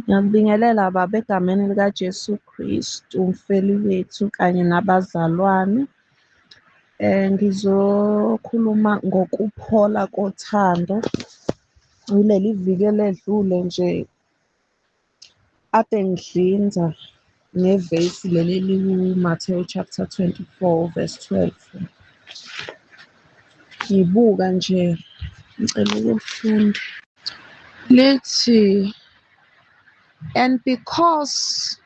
Ngiyakubingelela Baba egameni likaJesu Kristu, umfeli wethu kanye nabazalwane. Ngizokhuluma ngokuphola kothando. Kuleli viki eledlule nje ade ngidlinza ngevesi leli eliku-Mateyu chapter 24 verse 12. Ngibuka nje, ngicela ukulifunda. Lithi, and because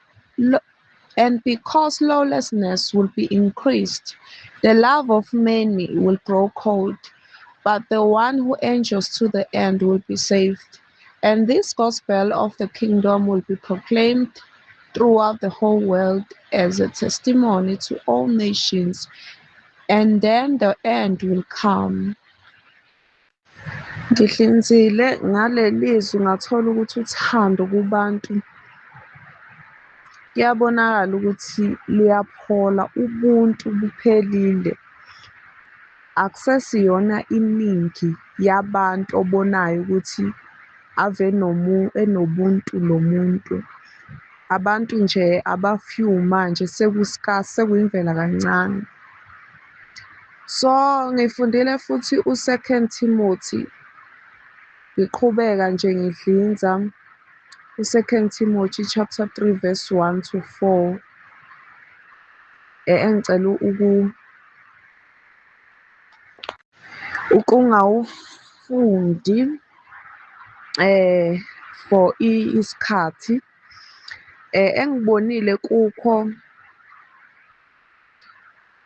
lawlessness will be increased, the love of many will grow cold, but the one who endures to the end will be saved. And this gospel of the kingdom will be proclaimed throughout the whole world as a testimony to all nations, and then the end will come. Ngihlinzile ngaleli zwi ngathola ukuthi uthando kubantu kuyabonakala ukuthi luyaphola, ubuntu buphelile. Akusesiyona iningi yabantu obonayo ukuthi ave enobuntu lo muntu. Abantu nje aba-few manje seku-scarce, sekuyimvela kancane. So ngifundile futhi u-Second Timothy, ngiqhubeka nje ngidlinza u-Second Timothy chapter 3 verse 1 to 4. Engicela ukungawufundi for isikhathi. Engibonile kukho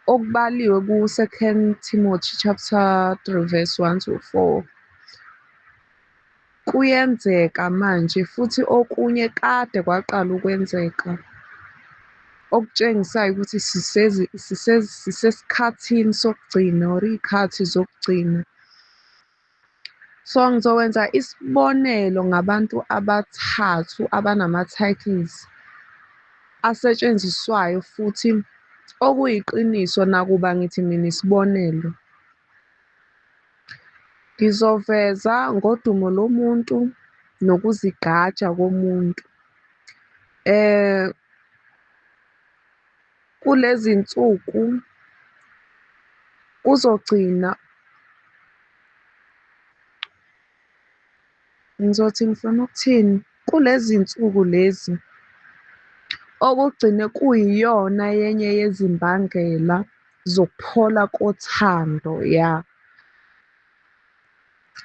okubaliwe ku-Second Timothy chapter 3 verse 1 to 4. Kuyenzeka manje futhi okunye kade kwaqala ukwenzeka, okutshengisayo ukuthi sisesikhathini sokugcina or iy'khathi zokugcina. So ngizokwenza isibonelo ngabantu abathathu abanama-titles asetshenziswayo futhi okuyiqiniso nakuba ngithi mina isibonelo. Ngizoveza ngodumo lomuntu nokuzigqaja komuntu. Kulezi nsuku kuzogcina, ngizothi ngifuna ukuthini, kulezi nsuku lezi okugcine kuyiyona yenye yezimbangela zokuphola kothando ya.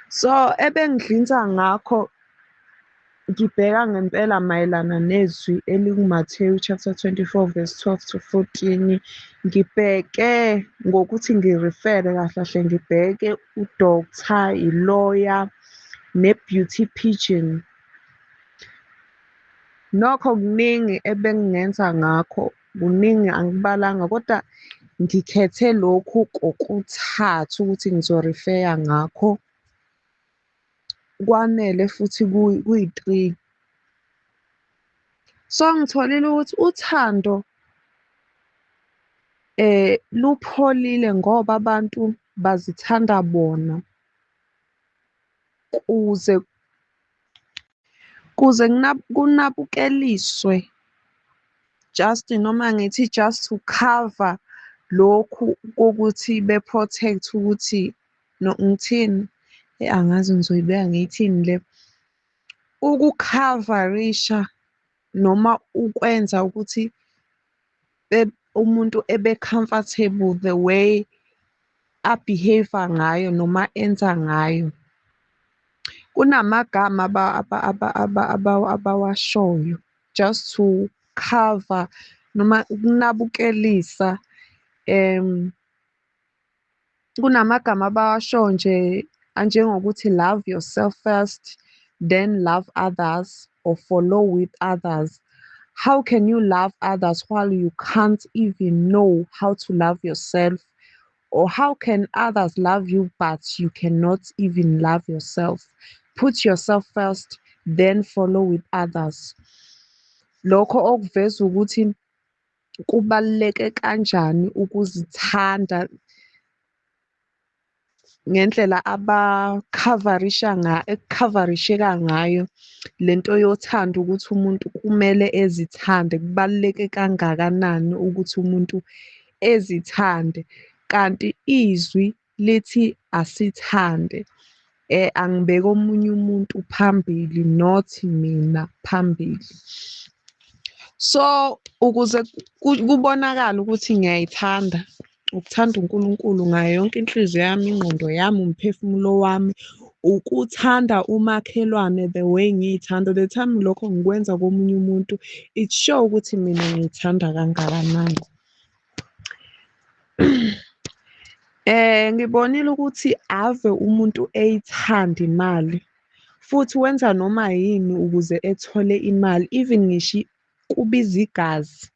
So ebengidlinza ngakho ngibheka ngempela mayelana nezwi eliku-Mateyu chapter 24 verse 12 to 14. Ngibheke ngokuthi ngirifere kahle kahle, ngibheke u-doctor, i-lawyer ne-beauty pigeon. Nokho kuningi ebengingenza ngakho, kuningi angikubalanga, kodwa ngikhethe lokhu kokuthathu ukuthi ngizorifeya ngakho. Kwanele futhi kuyi-three. So ngitholile ukuthi uthando lupholile ngoba abantu bazithanda bona kuze kunabukeliswe just noma ngithi just to cover lokhu kokuthi be-protect ukuthi no ngithini, angazi ngizoyibeka ngiyithini le, ukukhavarisha noma ukwenza ukuthi umuntu ebe comfortable the way a-behave-a ngayo noma enza ngayo. Kunamagama abawashoyo just to cover noma ukunabukelisa. Kunamagama abawashoyo nje anjengokuthi love yourself first, then love others or follow with others. How can you love others while you can't even know how to love yourself? Or how can others love you but you cannot even love yourself? Put yourself first, then follow with others. Lokho okuveza ukuthi kubaluleke kanjani ukuzithanda. Ngendlela abakhavarisha ekukhavarisheka ngayo le nto yothando ukuthi umuntu kumele ezithande, kubaluleke kangakanani ukuthi umuntu ezithande. Kanti izwi lithi asithande. Angibeki omunye umuntu phambili, not mina phambili. So, ukuze kubonakale ukuthi ngiyayithanda, ukuthanda uNkulunkulu ngayo yonke inhliziyo yami, ingqondo yami, umphefumulo wami, ukuthanda umakhelwane the way ngiy'thanda. The time lokho ngikwenza komunye umuntu, it show ukuthi mina ngiy'thanda kangakanani. Ngibonile ukuthi ave umuntu eyithanda imali, futhi wenza noma yini ukuze ethole imali, even ngisho kubiza igazi.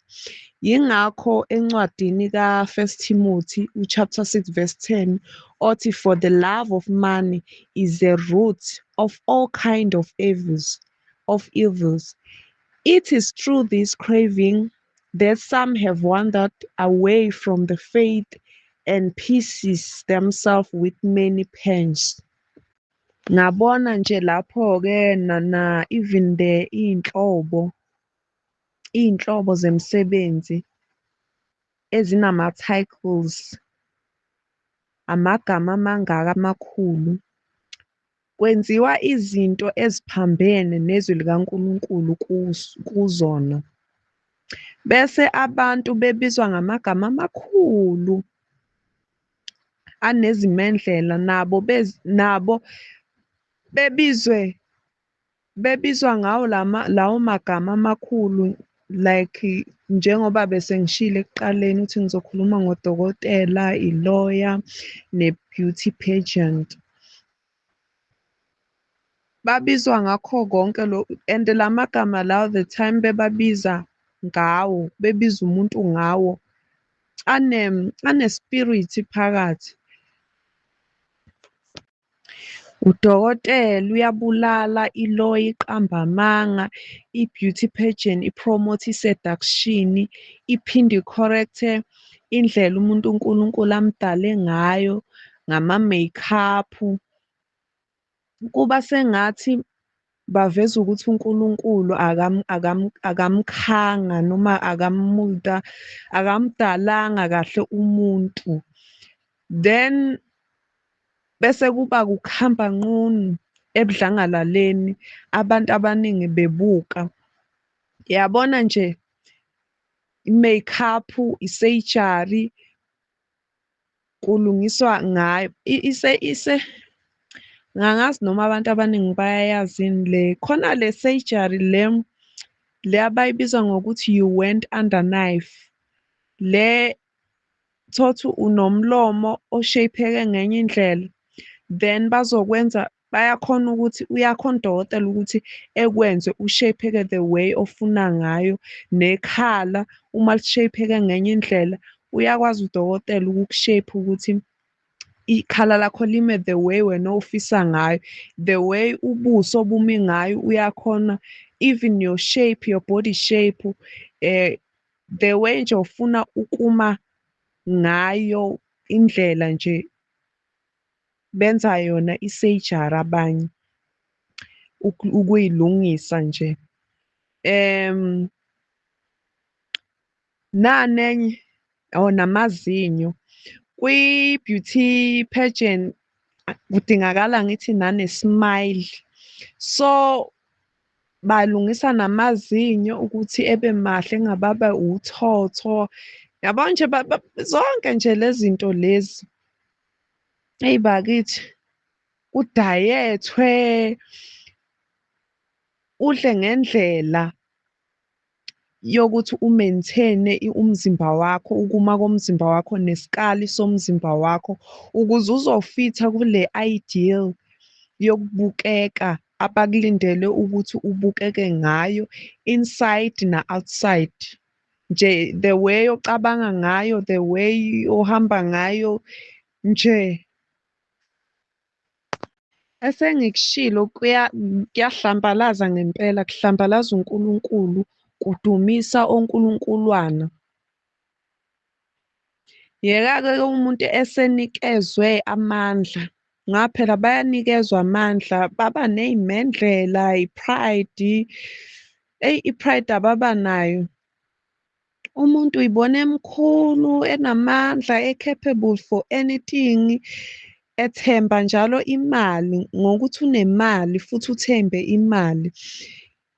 Yingakho encwadini ka-First Timothy u-chapter 6 verse 10 othi, for the love of money is the root of all kind of evils, of evils. It is through this craving that some have wandered away from the faith and pieces themselves with many pains. Ngabona nje lapho-ke na even the iy'nhlobo zemisebenzi ezinama-titles, amagama amangaka amakhulu. Kwenziwa izinto eziphambene nezwi likaNkulunkulu kuzona. Bese abantu bebizwa ngamagama amakhulu anezimendlela, nabo nabo bebizwe bebizwa ngawo lawo magama amakhulu, like njengoba bese ngishilo ekuqaleni ukuthi ngizokhuluma ngodokotela, i-lawyer ne-beauty pageant. Babizwa ngakho konke lokhu, and la magama lawa the time bebabiza ngawo, bebiza umuntu ngawo, ane-spirit phakathi. Udokotela uyabulala, i-lawyer iqamba amanga, i-beauty pageant i-promote i-seduction, iphinde i-correct-e indlela umuntu uNkulunkulu amdale ngayo ngama-makeup. Kuba sengathi baveza ukuthi uNkulunkulu akamkhanga noma akamdalanga kahle umuntu. Then bese kuba kuhamba nqunu ebudlangalaleni, abantu abaningi bebuka. Yabona nje, i-makeup, i-surgery, kulungiswa ngayo ngangazi noma abantu abaningi bayayazi yini le. Khona le surgery le, le abayibiza ngokuthi you went under knife. Le thothi unomlomo o-shape-eke ngenye indlela, then bazokwenza, bayakhona ukuthi, uyakhona udokotela ukuthi ekwenze u-shape-eke the way ofuna ngayo, nekhala uma li-shape-eke ngenye indlela, uyakwazi udokotela ukuku-shape ukuthi ikhala lakho lime the way wena ofisa ngayo, the way ubuso bumi ngayo, uyakhona even your shape, your body shape, the way nje ofuna ukuma ngayo, indlela nje benza yona i-surgery abanye ukuyilungisa nje. Nani enye, oh, namazinyo. Kwi-beauty pageant kudingakala ngithi nane-smile. So balungisa namazinyo ukuthi ebe mahle, engababa uthotho. Yabo nje zonke nje lezi zinto lezi. Eyi bakithi, kudayethwe, udle ngendlela yokuthi u-maintain-e umzimba wakho, ukuma komzimba wakho nesikali somzimba wakho, ukuze uzofitha kule ideal yokubukeka abakulindele ukuthi ubukeke ngayo inside na-outside. Nje the way ocabanga ngayo, the way ohamba ngayo nje. Esengikushilo kuyahlambalaza ngempela, kuhlambalaza uNkulunkulu, kudumisa onkulunkulwana. Yeka-ke umuntu esenikezwe amandla. Ngoba phela bayanikezwa amandla, baba ney'mendlela, i-pride. Eyi, i-pride ababanayo. Umuntu uyibona emkhulu, enamandla, e-capable for anything, ethemba njalo imali ngokuthi unemali futhi uthembe imali.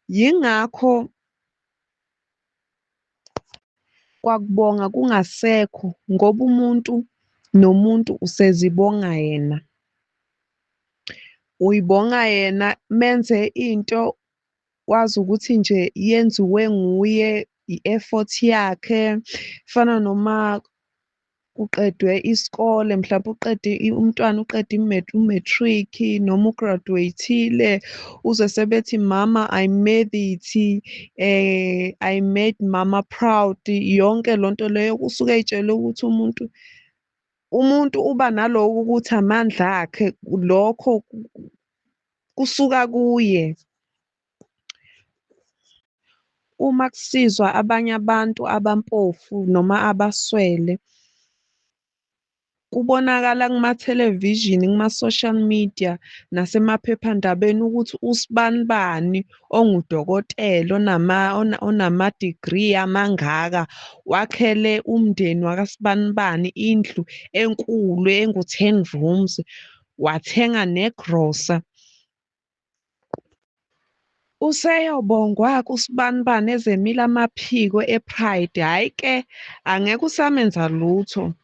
Yingakho kwakubonga kungasekho ngoba umuntu nomuntu usezibonga yena. Uyibonga yena menze into wazi ukuthi nje yenziwe nguye, i-effort yakhe. Kufana noma kuqedwe isikole mhlawumpe uqede umntwana uqede u-matric noma ugraduate-ile, uzwe sebethi mama I made it, I made mama proud. Yonke loo nto leyo usuke ey'tshele ukuthi umuntu uba naloko ukuthi amandla akhe, lokho kusuka kuye. Uma kusizwa abanye abantu abampofu noma abaswele, kubonakala kumathelevishini, kuma-social media nasemaphephandabeni ukuthi usibanibani ongudokotela onama-degree amangaka wakhele umndeni wakasibanibani indlu enkulu engu-10 rooms, wathenga negrosa. Useyobongwa-ke usibanibani ezemile amaphiko e-pride, hhayi-ke angeke usamenza lutho.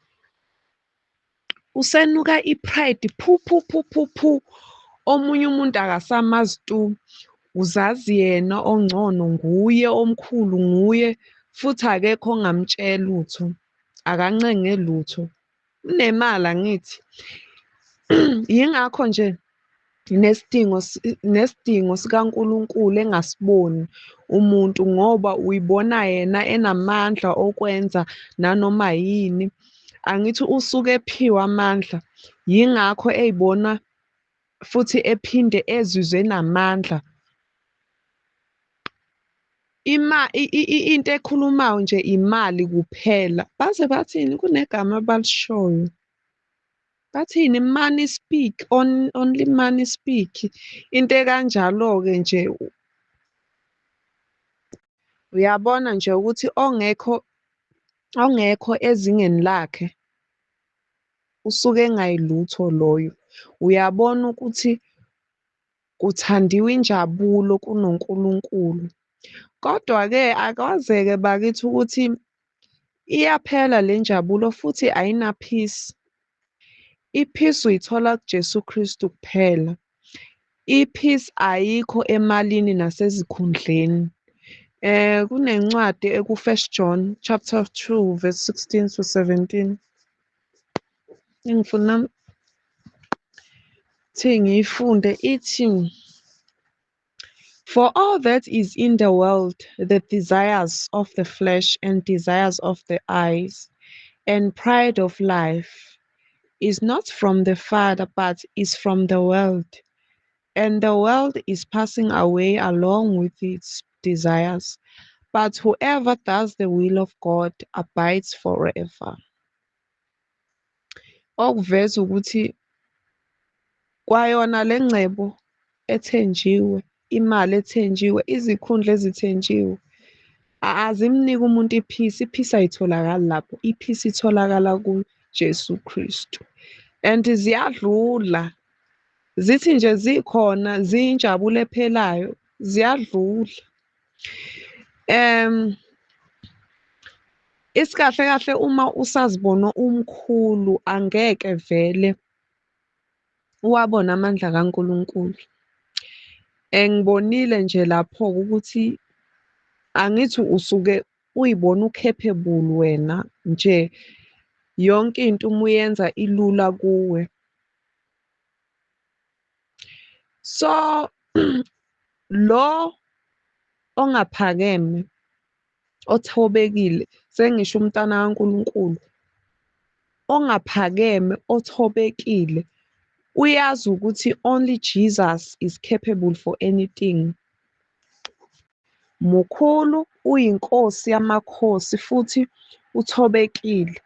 Usenuka i-pride phu phu phu phu phu, omunye umuntu akasamazi tu, uzazi yena ongcono nguye omkhulu nguye futhi akekho ongamtshela lutho, akancenge lutho. Unemali angithi. Yingakho nje nesidingo sikaNkulunkulu engasiboni umuntu ngoba uyibona yena enamandla okwenza nanoma yini. Angithi usuke ephiwe amandla, yingakho eyibona futhi ephinde ezizwe enamandla. Into ekhulumayo nje imali kuphela. Baze bathini kunegama abalishoyo. Bathini money speak, only money speak. Into ekanjalo-ke nje. Uyabona nje ukuthi ongekho ezingeni lakhe usuke engayilutho loyo. Uyabona ukuthi kuthandiwe injabulo kunoNkulunkulu. Kodwa-ke akwazeke bakithi ukuthi iyaphela le njabulo futhi ayina-peace. I-peace uyithola kuJesu Kristu kuphela. I-peace ayikho emalini nasezikhundleni. Kunencwadi eku-First John chapter 2 verse 16 to 17. Engifuna thi ngiyifunde ithi, For all that is in the world, the desires of the flesh and desires of the eyes, and pride of life, is not from the Father, but is from the world. And the world is passing away along with its desires, but whoever does the will of God abides forever. Okuveza ukuthi kwayona le ngcebo ethenjiwe, imali ethenjiwe, izikhundla ezithenjiwe, azimniki umuntu iphisi. Iphisi ayitholakali lapho, iphisi itholakala kuJesu Kristu. And ziyadlula, zithi nje zikhona, ziyinjabulo ephelayo, ziyadlula. Isikahle kahle uma usazibona umkhulu angeke vele uwabone amandla kaNkulunkulu. Ngibonile nje lapho ukuthi angithi usuke uyibona u-capable wena nje, yonke into uma uyenza ilula kuwe. So lo ongaphakeme othobekile, sengisho umntana kaNkulunkulu ongaphakeme othobekile, uyazi ukuthi only Jesus is capable for anything. Mukhulu, uyinkosi yamakhosi futhi uthobekile.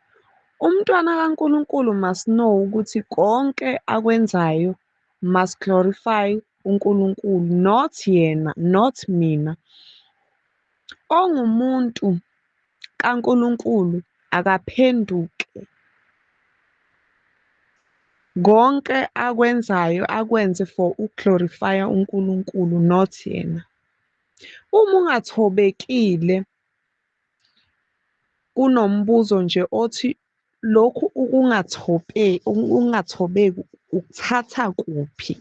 Umntwana kaNkulunkulu must know ukuthi konke akwenzayo must glorify uNkulunkulu, not yena, not mina. Ongumuntu kaNkulunkulu akaphenduke. Konke akwenzayo akwenze for uku-glorify-a uNkulunkulu, not yena. Uma ungathobekile, kunombuzo nje othi lokhu ukungathobeki ukuthatha kuphi?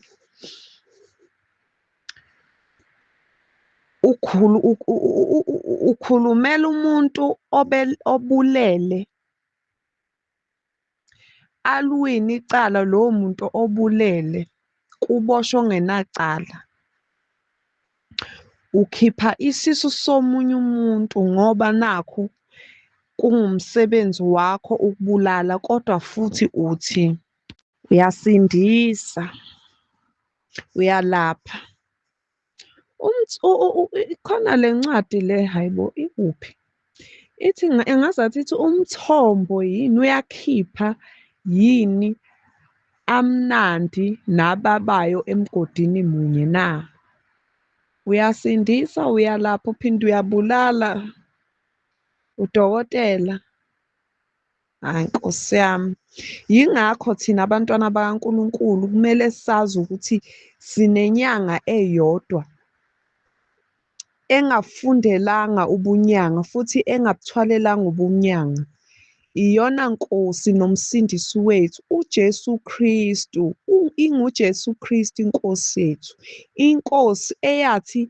Ukhulumela umuntu obulele, aluwini icala lowo muntu obulele, kuboshwe ongenacala. Ukhipha isisu somunye umuntu ngoba nakhu kungumsebenzi wakho ukubulala, kodwa futhi uthi uyasindisa, uyalapha. Khona le ncwadi le, hayi bo, ikuphi? Ithi engazathi ithi umthombo yini, uyakhipha yini amnandi nababayo emgodini munye na? Uyasindisa, uyalapha, uphinde uyabulala. Udokotela. Hayi Nkosi yami. Yingakho thina abantwana bakaNkulunkulu kumele sazi ukuthi sinenyanga eyodwa engafundelanga ubunyanga futhi engabuthwalelanga ubunyanga. Iyona Nkosi nomsindisi wethu uJesu Kristu. InguJesu Kristu inkosi yethu. Inkosi eyathi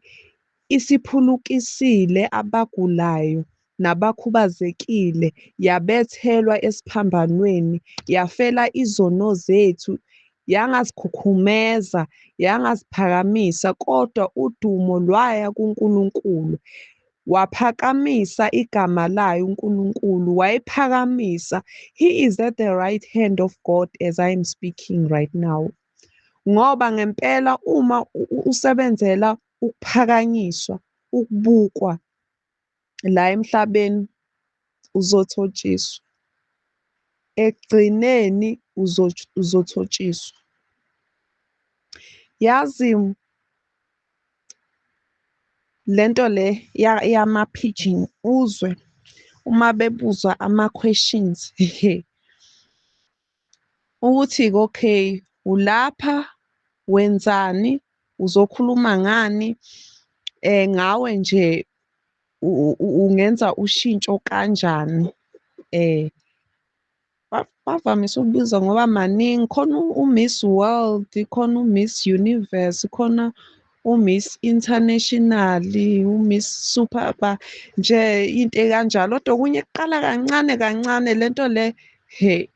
isiphulukisile abagulayo nabakhubazekile, yabethelwa esiphambanweni, yafela izono zethu, yangazikhukhumeza, yangaziphakamisa, kodwa udumo lwaya kuNkulunkulu. Waphakamisa igama layo uNkulunkulu, wayiphakamisa. He is at the right hand of God as I am speaking right now. Ngoba ngempela uma usebenzela ukuphakanyiswa, ukubukwa la emhlabeni, uzothotshiswa. Ekugcineni uzothotshiswa. Yazi lento le yama-pigeon, uzwe uma bebuzwa ama-questions ukuthi okay, ulapha wenzani, uzokhuluma ngani, ngawe nje ungenza ushintsho kanjani. Bavamise ukubiza ngoba maningi, khona u-Miss World, khona u-Miss Universe, khona u-Miss International, u-Miss Super ba nje into ekanjalo. Kodwa okunye kuqala kancane kancane lento le, he,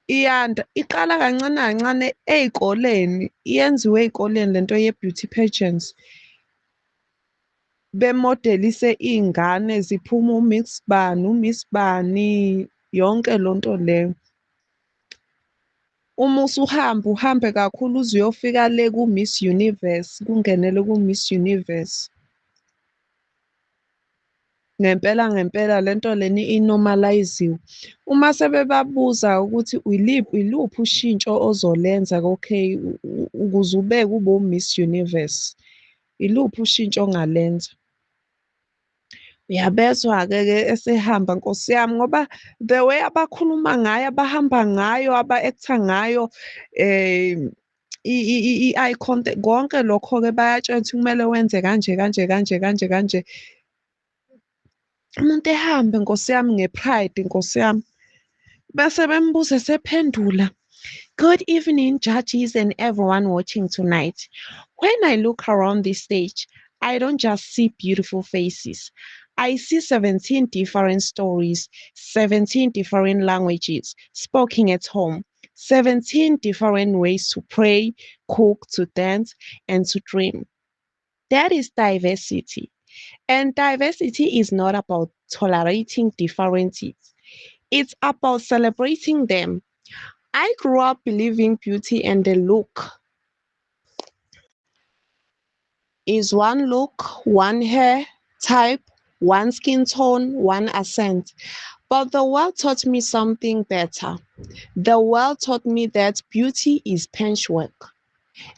iyanda, iqala kancane kancane ey'koleni, iyenziwe ey'koleni lento ye-beauty pageants. Bemodelise iy'ngane ziphuma u-Miss bani, u-Miss bani, yonke lonto leyo. Uma usuhamba uhambe kakhulu uze uyofika le ku-Miss Universe, kungenele ku-Miss Universe. Ngempela ngempela lento lena i-normalize-iwe. Uma sebebabuza ukuthi iluphi ushintsho ozolenza, okay, ukuze ubeke ube u-Miss Universe, iluphi ushintsho ongalenza? Uyabezwa-ke ke esehamba Nkosi yami, ngoba the way abakhuluma ngayo, abahamba ngayo, aba-act-a ngayo, i-eye contact, konke lokho-ke bayatshela ukuthi kumele wenze kanje kanje kanje kanje kanje. Umuntu ehambe Nkosi yami nge-pride Nkosi yami, bese bembuza esephendula. Good evening, judges and everyone watching tonight. When I look around this stage, I don't just see beautiful faces. I see 17 different stories, 17 different languages spoken at home, 17 different ways to pray, cook, to dance, and to dream. That is diversity. And diversity is not about tolerating differences. It's about celebrating them. I grew up believing beauty and the look is one look, one hair type, one skin tone, one accent. But the world taught me something better. The world taught me that beauty is patchwork.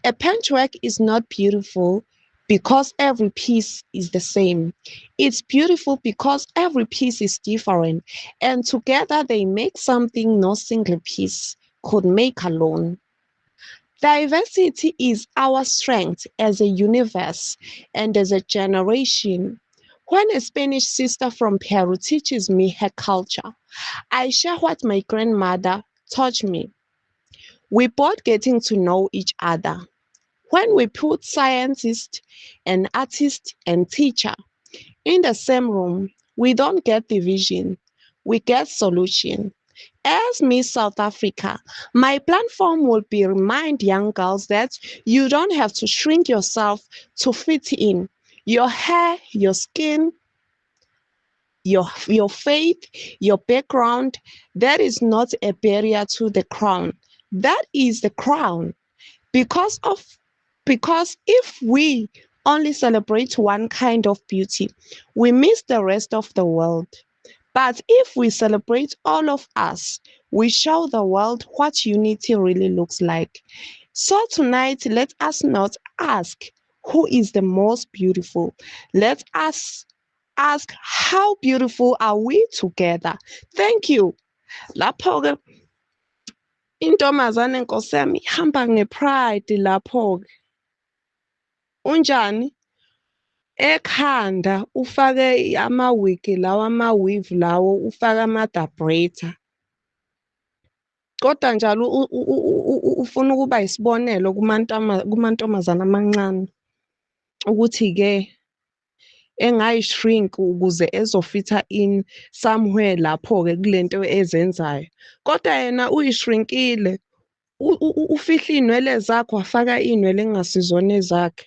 A patchwork is not beautiful because every piece is the same. It's beautiful because every piece is different, and together they make something no single piece could make alone. Diversity is our strength as a universe and as a generation. When a Spanish sister from Peru teaches me her culture, I share what my grandmother taught me. We both getting to know each other. When we put scientist and artist and teacher in the same room, we don't get division, we get solution. As Miss South Africa, my platform will be remind young girls that you don't have to shrink yourself to fit in. Your hair, your skin, your faith, your background, that is not a barrier to the crown. That is the crown. Because if we only celebrate one kind of beauty, we miss the rest of the world. But if we celebrate all of us, we show the world what unity really looks like. So tonight, let us not ask who is the most beautiful. Let us ask how beautiful are we together. Thank you. Lapho-ke intombazane nkosi yami ihamba ngepride lapho-ke. Unjani? Ekhanda ufake amawigi lawo, ama-weave lawo, ufake ama-vibrator. Kodwa njalo ufuna ukuba isibonelo kumantombazane amancane ukuthi-ke engayishrink ukuze ezofitha in somewhere lapho-ke kulento ezenzayo. Kodwa yena uyishrinkile, ufihle iy'nwele zakhe wafaka iy'nwele engasizona ezakhe.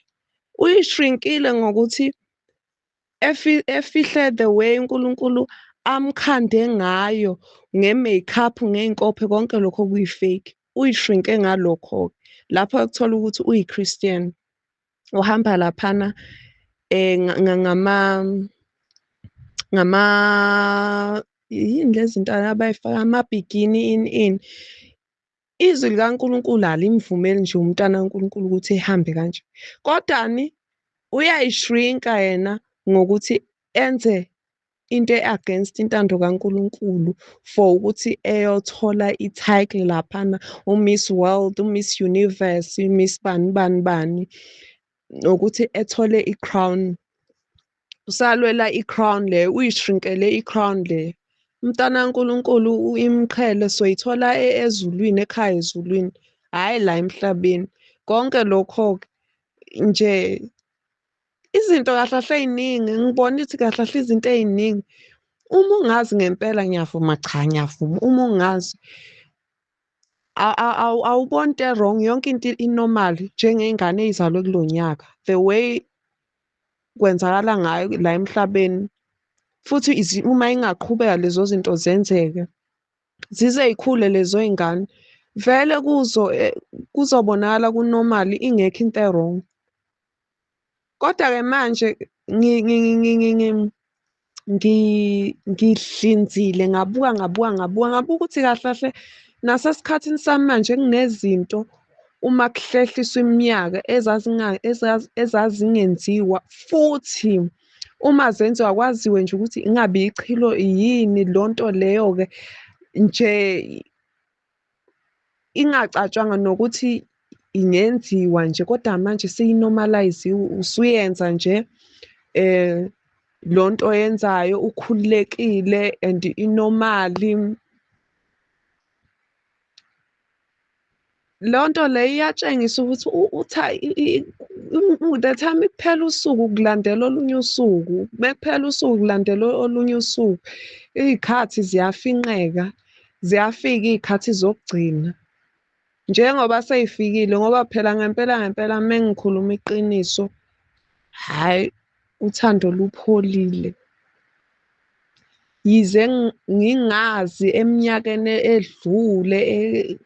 Uyishrinkile ngokuthi efihle the way uNkulunkulu amkhande ngayo nge-makeup, ngey'nkophe, konke lokho okuyi-fake. Uyishrinke ngalokho-ke. Lapho ukuthola ukuthi uyi-Christian. Uhamba laphana ngama yini lezi zinto abayifaka, ama-bikini in. Izwi likaNkulunkulu alimvumeli nje umntwana kaNkulunkulu ukuthi ehambe kanje. Kodwani uyayishrinka yena ngokuthi enze into e-against intando kaNkulunkulu for ukuthi eyothola i-title laphana, u-Miss World, u-Miss Universe, u-Miss bani bani bani, nokuthi ethole i-crown. Usalwela i-crown le, uyishrinkele i-crown le. Umntwana kaNkulunkulu imqhele soyithola ezulwini, ekhaya ezulwini, hhayi la emhlabeni. Konke lokho-ke nje izinto kahle kahle ey'ningi, ngibona ukuthi kahle kahle izinto ey'ningi. Uma ungazi ngempela ngiyavuma, cha ngiyavuma. Uma ungazi awuboni into e-wrong, yonke into i-normal njengey'ngane ey'zalwe kulo nyaka. The way kwenzakala ngayo la emhlabeni. Futhi uma ingaqhubeka lezo zinto zenzeke, zize y'khule lezo y'ngane, vele kuzobonakala ku-normal ingekho into e-wrong. Kodwa-ke manje ngihlinzile ngabuka ngabuka ngabuka ngabuka ukuthi kahle kahle nasesikhathini sami manje kunezinto uma kuhlehliswa iminyaka ezazingenziwa, futhi uma zenziwa kwaziwe nje ukuthi ingabe ichilo yini lonto leyo-ke nje ingacatshangwa nokuthi ingenziwa nje, kodwa manje seyinormalize-iwe, usuyenza nje lonto oyenzayo ukhululekile and inormali. Lonto leyo iyatshengisa ukuthi the time kuphela usuku kulandela olunye usuku, mekuphela usuku kulandela olunye usuku, iy'khathi ziyafinqeka, ziyafika iy'khathi zokugcina. Njengoba sey'fikile, ngoba phela ngempela ngempela mengikhuluma iqiniso, hhayi uthando lupholile. Yize ngingazi eminyakeni edlule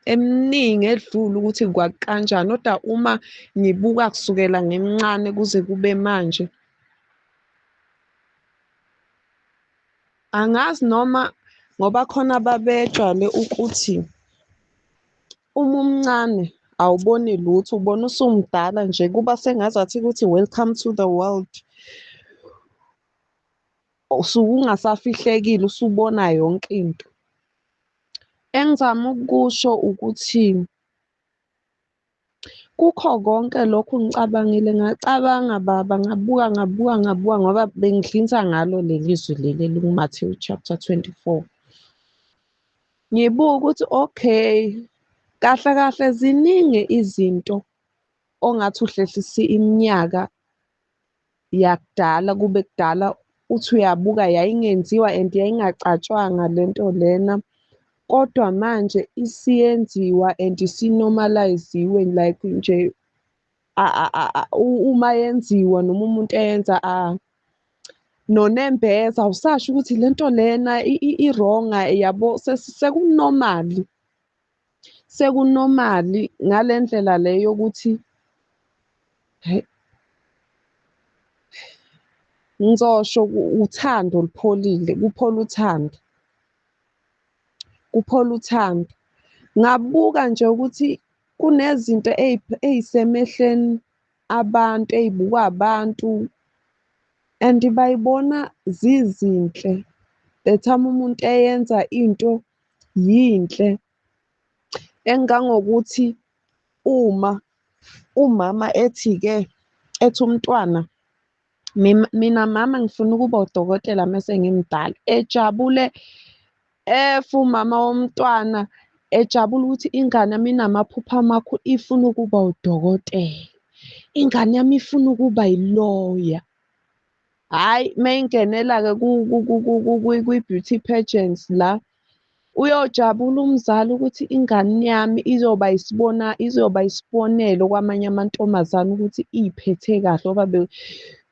eminingi edlule ukuthi kwakukanjani, kodwa uma ngibuka kusukela ngimncane kuze kube manje, Angazi noma ngoba khona babejwayele ukuthi uma umncane awuboni lutho, ubona usumdala nje kuba sengazathi ukuthi welcome to the world. Usuke ungasafihlekile usubona yonke into. Engizama ukukusho ukuthi kukho konke lokhu ngicabangile ngacabanga baba, ngabuka ngabuka ngabuka ngoba bengidlinza ngalo leli zwi leli eliku-Matthew chapter 24. Ngibuka ukuthi okay, kahle kahle ziningi izinto ongathi uhlehlisa iminyaka yakudala kube kudala uthi uyabuka yayingenziwa and yayingacatshwanga lento lena. Kodwa manje isiyenziwa and isi-normalise-iwe like nje uma yenziwa noma umuntu eyenza nonembeza awusasho ukuthi lento lena i-wrong yabo, seku-normal. Seku-normal ngale ndlela le yokuthi hhayi ngizosho uthando lupholile, kuphola uthando. Kuphola uthando. Ngabuka nje ukuthi kunezinto ey'semehlweni abantu, ey'bukwa abantu and bayibona zizinhle. The time umuntu eyenza into yinhle, engangokuthi uma umama ethi-ke, ethi umntwana, mina mama ngifuna ukuba udokotela mese ngimdala, ejabule efa umama womntwana, ejabula ukuthi ingane yami inamaphupho amakhulu, ifuna ukuba udokotela, ingane yami ifuna ukuba yiloya. Hhayi, mayingenela-ke kwi-beauty pageants la, uyojabula umzali ukuthi ingane yami izoba izoba isibonelo kwamanye amantombazane ukuthi iy'phethe kahle ngoba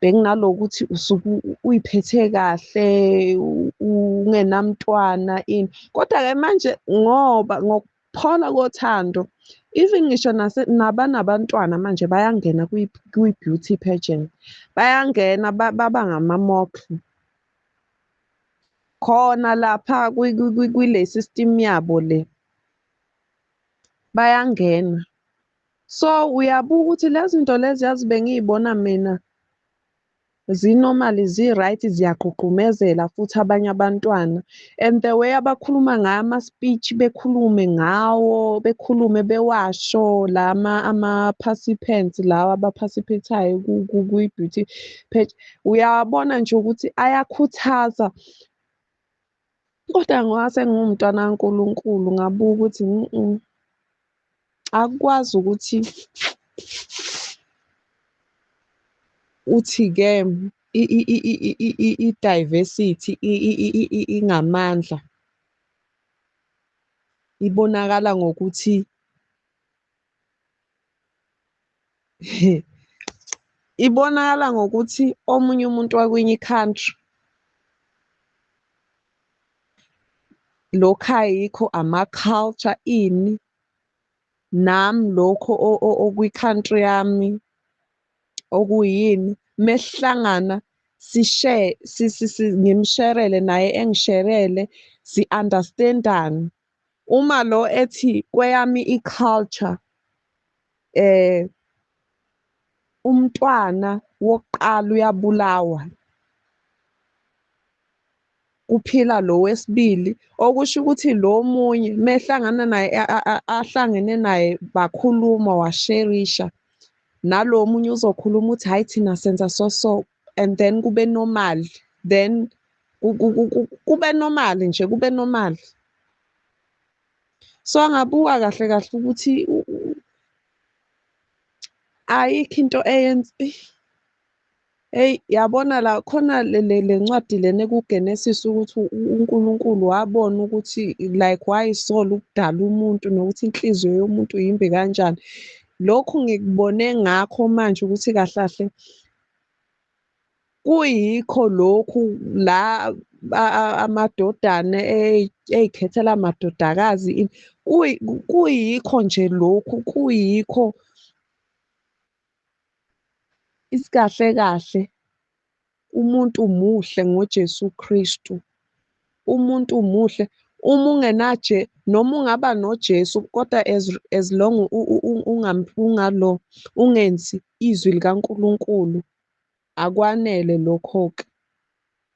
bekunalokuthi usuke uy'phethe kahle, ungenamntwana ini. Kodwa-ke manje ngoba ngokuphola kothando, even ngisho nabanabantwana manje bayangena kwi-beauty pageant, bayangena baba ngama-model. Khona lapha kwile system yabo le, bayangena. So uyabuka ukuthi lezi zinto lezi yazi bengiy'bona mina zi-normal, zi-right, ziyagqugqumezela futhi abanye abantwana. And the way abakhuluma ngayo ama-speech, bekhulume ngawo, bekhulume bewasho lama ama-participants lawa aba-participate-ayo kwi-beauty page, uyabona nje ukuthi ayakhuthaza. Kodwa ngoba sengiwumntwana kaNkulunkulu ngabuka ukuthi akukwazi ukuthi uthi-ke i-diversity ingamandla, ibonakala ngokuthi ibonakala ngokuthi omunye umuntu wakwenye i-country lokhu ayikho ama-culture ini, nami lokho okwi-country yami okuyini, mesihlangana si-share, ngimsherele naye engisherele, si-understand-ane. Uma lo ethi kweyami i-culture umntwana wokuqala uyabulawa, kuphila lo wesibili, okusho ukuthi lo omunye mehlangana naye ahlangene naye bakhuluma washerisha, nalo omunye uzokhuluma ukuthi hhayi thina senza so so, and then kube normal, then kube normal nje, kube normal. So ngabuka kahle kahle ukuthi ayikho into eyenza. Eyi yabona la khona le ncwadi lena ekuGenesis ukuthi uNkulunkulu wabona ukuthi like wayisola ukudala umuntu nokuthi inhliziyo yomuntu yimbi kanjani. Lokhu ngikubone ngakho manje ukuthi kahle kahle kuyikho lokhu la amadodana ey'khethela amadodakazi, kuyikho nje lokhu, kuyikho isikahle kahle umuntu muhle ngoJesu Kristu. Umuntu muhle uma ungenaje, noma ungaba noJesu, kodwa as long ungalo ungenzi izwi likaNkulunkulu, akwanele lokho-ke.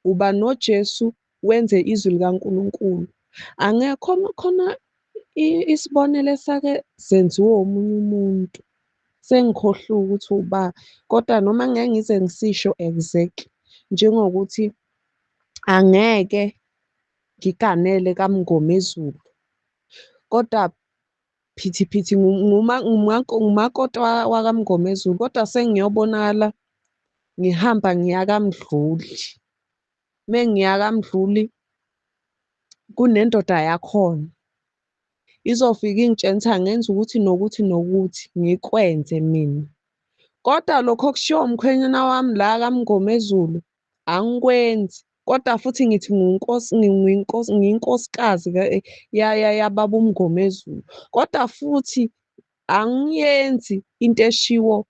Uba noJesu wenze izwi likaNkulunkulu. Angekho khona isibonelo esake senziwa omunye umuntu, sengikhohliwe ukuthi uba, kodwa noma ngeke ngize ngisisho exactly, njengokuthi angeke ngiganele kaMngomezulu, kodwa phithi phithi ngumakoti wakaMngomezulu, kodwa sengiyobonakala ngihamba ngiya kaMdluli. Uma ngiya kaMdluli kunendoda yakhona, izofika ingitshene ukuthi angenza ukuthi nokuthi nokuthi, ngikwenze mina. Kodwa lokho okushiwo umkhwenyana wami la kaMngomezulu angikwenzi, kodwa futhi ngithi ngiyinkosikazi yababa uMngomezulu, kodwa futhi angiyenzi into eshiwo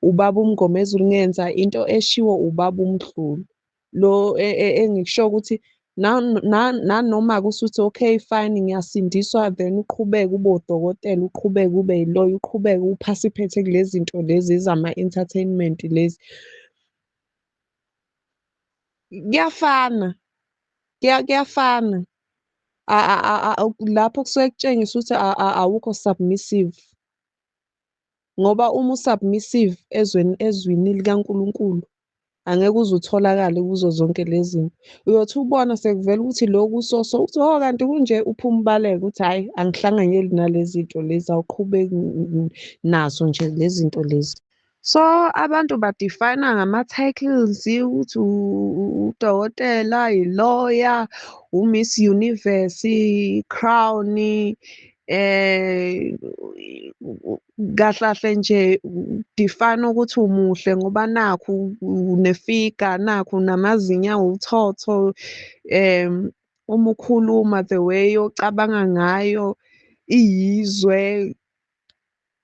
ubaba uMngomezulu, ngenza into eshiwo ubaba uMdluli. Lo engikusho ukuthi nanoma kusuthi okay fine ngiyasindiswa, then uqhubeke ube udokotela, uqhubeke ube yiloya, uqhubeke u-participate kulezi zinto lezi zama-entertainment lezi. Kuyafana, kuyafana. Lapho kusuke kutshengisa ukuthi awukho submissive. Ngoba uma u-submissive ezweni, ezwini likaNkulunkulu, angeke uze utholakale kuzo zonke lezi zinto. Uyothi ubona sekuvela ukuthi lokhu so so, uthi oh kanti kunje, uphume ubaleke uthi hhayi angihlanganyeli nalezi zinto lezi, awuqhubeki nazo nje lezi zinto lezi. So abantu ba-define-a ngama-titles ukuthi udokotela, i-lawyer, u-Miss Universe, i-crown, kahle kahle nje define ukuthi umuhle ngoba nakhu une-figure, nakhu unamazinyo awuthotho, uma ukhuluma the way ocabanga ngayo iyizwe.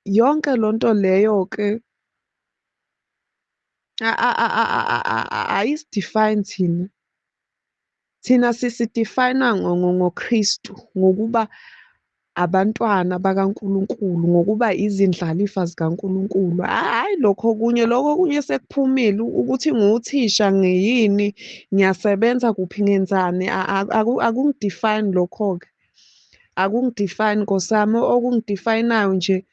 Yonke lonto leyo-ke ayisi-define thina. Thina sisi-define-a ngoKristu, ngokuba abantwana bakaNkulunkulu, ngokuba izindlalifa zikaNkulunkulu. Hhayi lokho okunye, lokho okunye sekuphumile ukuthi ngiwuthisha, ngiyini, ngiyasebenza kuphi, ngenzani, akungi-define lokho-ke. Akungi-define Nkosi yami, okungi-define-ayo nje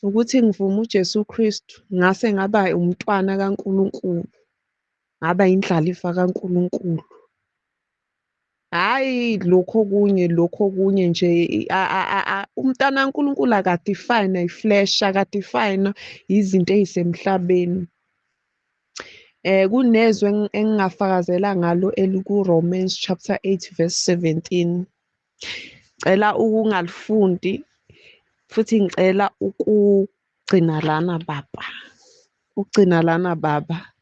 ukuthi ngivume uJesu Kristu, ngase ngaba umntwana kaNkulunkulu, ngaba indlalifa kaNkulunkulu. Hhayi lokho okunye, lokho okunye nje, umntwana kaNkulunkulu aka-define i-flesh, aka-define izinto ey'semhlabeni. Kunezwi engingafakazela ngalo eliku-Romans chapter 8 verse 17. Cela ukungalifundi futhi ngicela ukugcina lana baba. Ukugcina lana baba.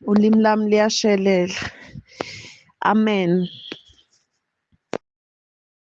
Ulimi lami liyashelela. Amen.